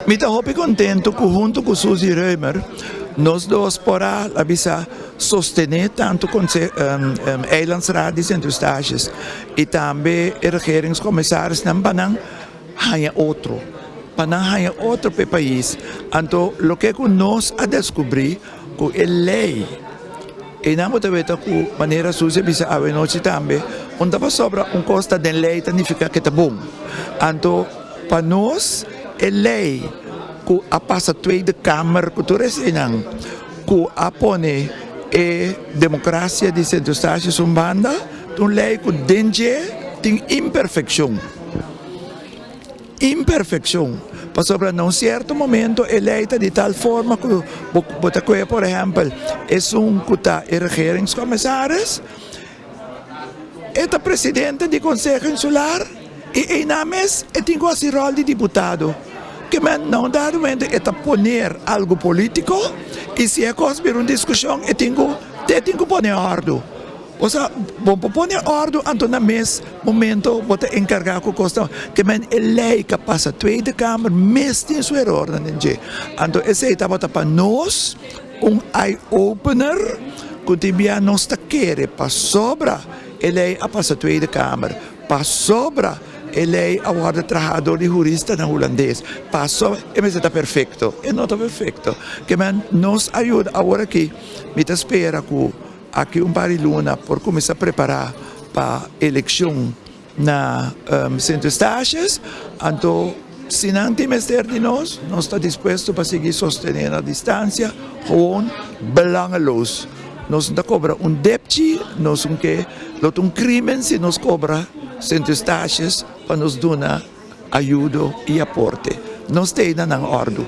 Mi ta hopi kontentu ku huntu ku Suzy Römer, nos dos por a bisa sostené tantu Eilandsraad di Sint Eustatius i tambe e regeringscommissarisnan pa nan haña otro, pa nan haña otro pa e pais. Anto loke ku nos a deskubrí ku e lei einan bo ta weta ku manera Suzy a bisa awe nochi tambe, un ta pasobra un kos ta den lei ta nifiká ke ta bon. Anto pa nos e lei ku a pasa Tweede Kamer ku tur eseinan ku a pone e demokrasia di Sint Eustatius un banda, ta un lei ku den dje tin imperfekshon. Imperfekshon, pasobra na un sierto momento e lei ta di tal forma ku bo ta kohe por ehèmpel esun ku ta e regeringscommissaris, E ta presidente di Konseho Insular i einan mes e tin ku hasi ròl di diputado. Ke men na un dado momento e ta poner algu polítiko i si e kos bira un diskushon e tin ku te tin ku pone òrdu. Osea bo por pone òrdu anto na mes momento bo ta enkargá ku kos. Ke men e lei ku a pasa Tweede Kamer mes tin su erornan den dje. Anto esei tabata pa nos un eye opener ku tin bia nos ta kere pasobra e lei a pasa Tweede Kamer, pasobra e lei a wòrdu traha dor di huristanan hulandes, pasobra e mester ta perfekto. E no ta perfekto. Ke men nos a yuda awor aki mi ta spera ku aki un par di luna por kuminsá prepará pa elekshon na Sint Eustatius, anto si nan tin mester di nos, nos ta dispuesto pa sigui sostené na distansia, gewoon belangeloos. Nos no ta kobra un depchi, nos un ke lo ta un krimen si nos kobra Sint Eustatius pa nos duna ayudo i aporte. Nos ta ei na nan òrdu.